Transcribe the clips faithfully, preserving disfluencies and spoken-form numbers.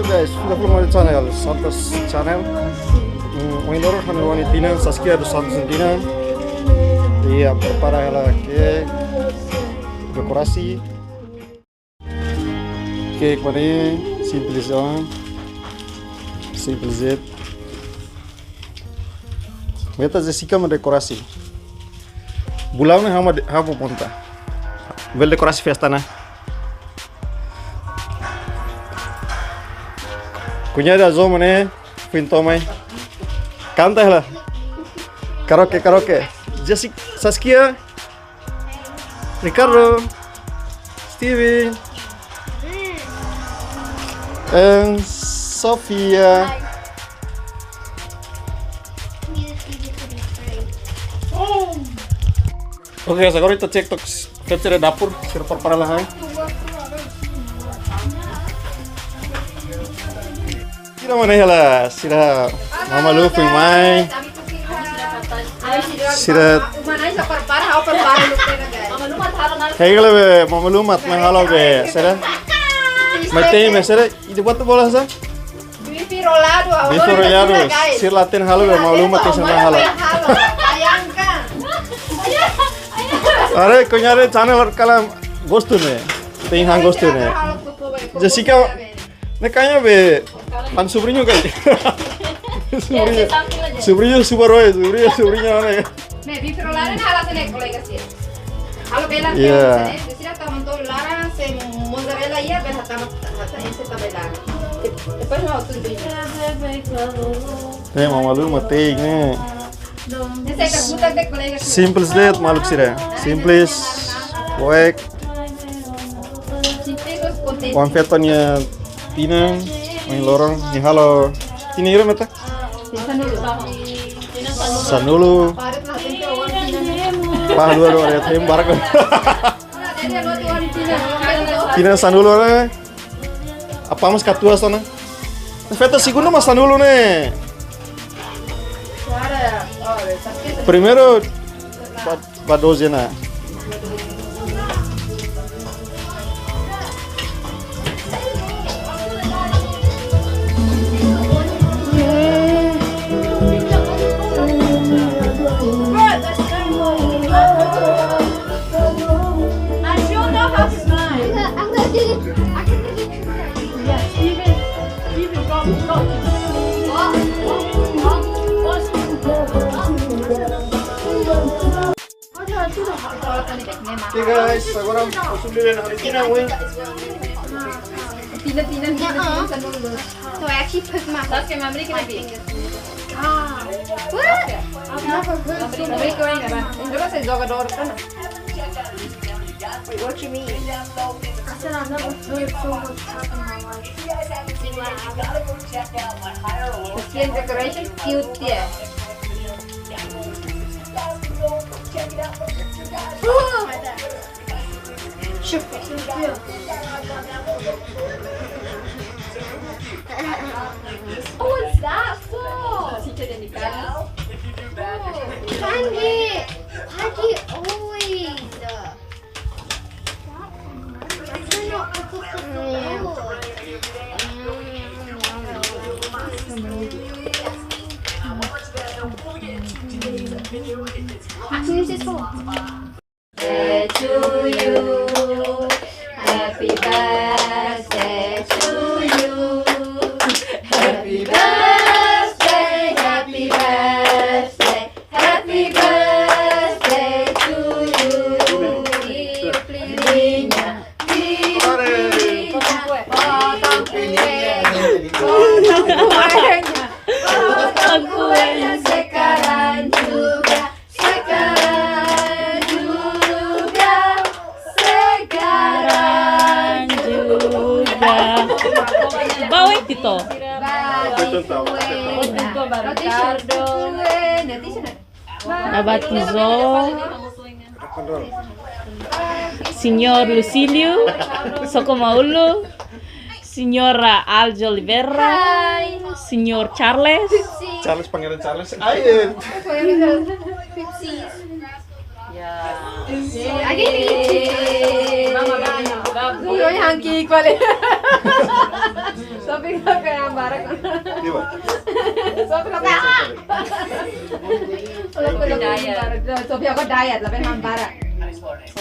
Guys, fila fila mai channel, Santos Channel. Hmm, ohin loron ha'u-nia oan nia tinan, Saskia dos Santos nia tinan. Nia prepara hela cake, dekorasi. Cake mak ne'e, simples ona. Simples de'it. Beta Jessica mak dekorasi. Bulan ne'e ha'u mak de-, ha'u mak monta. Bele dekorasi festa ne'e. Kuñada Zo mak ne'e, pinto mai. Kanta hela. Karaoke, karaoke. Jessica, Saskia. Ricardo, Steven, and Sofia. Oke, agora ita cek tok feto sira dapur, sira prepara hela. Sira mak ne'e hela, sira Mama Lu foin mai. Sira. Hei, hela be, Mama Lu mak mai halo be, sira. Mai tein be, sira. Ida buat bola sa? Bife rolado, bife rolado. Sira la hatene halo be, Mama Lu mak tein sira mai halo. Bayangkan. Are, kuñada channel kalan gostu ne'e. Tein han gostu ne'e. Jessica, ne'e kayaknya be, han sobrinho kai. Sobrinho. Sobrinho super boy, sobrinho, sobrinho ne'e. Ne'e, bife rolado ne'e halo hanesan ne'e, kolega sira. Halo bela. Iya. Sira tau mantau laran, se mozzarella iha, bele hatama, hata ese ta bela. Depois mau tudo bem. Ne'e, Mama Lu mak tein ne'e. Simples de'it, maluk sira. Simples. Boek. Oan feto nia tinan, ohin loron, nia halo. Tinan hira meta? Sanulu. Pah, dua, dua, lihat hem barak. Tinan sanulu, eh. Apá mós katuas ona. Feto segundu mak sanulu ne'e. Primeiru ba, ba doze ona. Oke guys, agora vamos subir na rotina, wen. Pina, pina, pina, pina, sanulu. So I actually put my, that's my American baby. Ah. What? I've never heard so much. American, agora você jogador, tá? Wait, what you mean? I said I've never heard so much talk in my life. Wow. The skin decoration, cute, yeah. Oh, my God. Sure. Yeah. What was that for? Teacher, then you got it. Oh, Tangi, Tangi always. To you. Happy birthday to you. Happy birthday, happy birthday, happy birthday to you. Liña, liña, liña, liña, liña, liña, liña, liña, sekarang juga. Sekarang juga, sekarang juga. Bawe tito. Ba, Ricardo. Abatizo. Señor Lucílio, Soco Maulu. Señora Aljo Oliveira. Hai. Señor Charles. Pepsi. Charles, Pangeran Charles. Ai, eh. Pepsi. Ya. Lagi. Mama, mama, mama. Sofia, oi, hangki kuali. Sofia, Sofia, yang barak. Iya, Pak. Sofia, Sofia. Kalau Sofia diet. Sofia ko diet, tapi yang barak.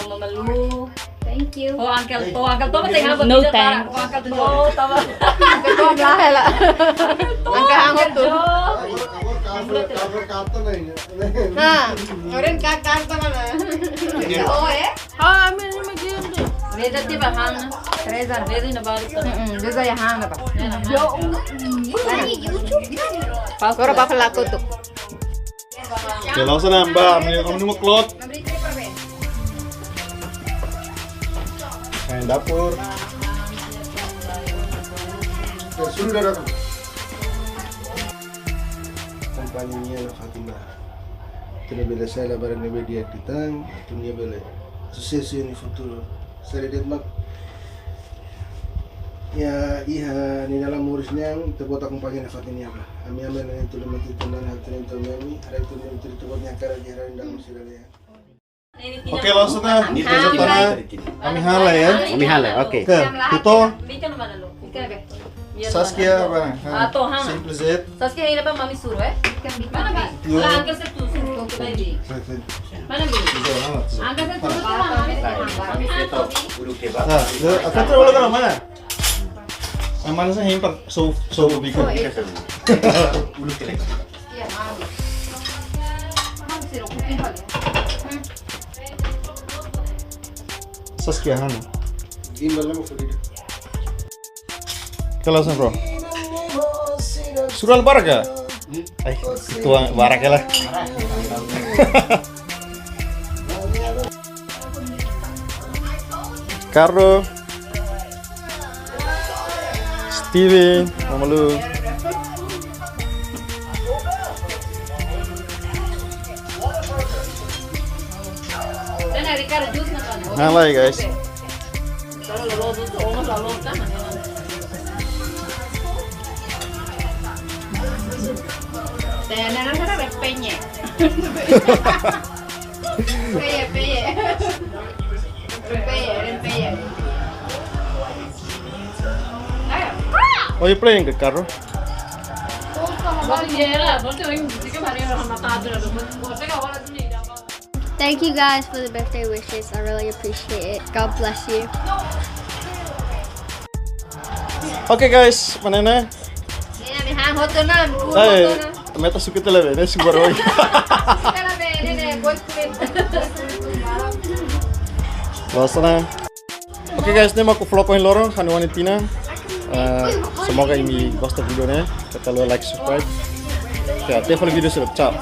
Mama Lu. Thank you. Oh, Uncle To, Uncle To masih ngapa? No thanks. Oh, Uncle To, tama. Uncle To lah, lah. Angka hangat tu. Nah, kemarin kakak mana? Oh, eh? Ah, ami, ami game deh. Beda tiba hana. Teresa. Beda na baru tu. Mm-mm, beda ya hana, Pak. Kora papa laku tu. Oke, langsung nambah, ami, ami nunggu klot. Main dapur. Ya, sudah datang. Kompanhia Fatima. Ita-nia bele sai labarik ne'ebé di'ak liután, atu nia bele susesu iha nia futuru. Seri det mak. Ya, iha nia dalan moris nian, ita-boot akompaña nafatin nia ba. Ami-ami ne'e tuli mati tenan hati nia tuli ami, hari itu nia tuli ita-boot nia kara di hari indah musira ya. Oke, langsung na. Ini Oke, langsung na. Ami halo ya. Ami halo, oke. Oke, tuto. Saskia apa? Ah, toh, hana. Simple Z. Saskia ini apa mami suruh, eh? Mana, Bi? Yo. Lah, angkat satu, satu, satu, Bi. Mana, Bi? Angkat satu, satu, mana, Bi? Mami suruh. Nah, yo, aku tuh udah mana? Yang mana saya impor? So, so, bikin. Iya, mami. Mami suruh cooking kali. Saskia hana. Gimbal nama Farida. Kalau sen, bro. Suruh barak ya? Ay, tuang barak ya lah. Carlo. Steven, Mama Lu. Nah, lai, guys. Peye, peye. Peye, peye. Peye. Are you playing the carro? Thank you guys for the birthday wishes. I really appreciate it. God bless you. Oke guys, mana na? Ini ami han hotu na, ku Eh, hotu na. Meta suka tele be, ne suka roi. Tele be, ne, ne, boy kulit. Bosan na. Oke guys, ne'e mak vlog ohin loron, ha'u-nia oan-tinan. Eh, semoga imi gosta vídeo ne'e. Keta haluha like, subscribe. Ya, tiap kali vídeo sudah, ciao.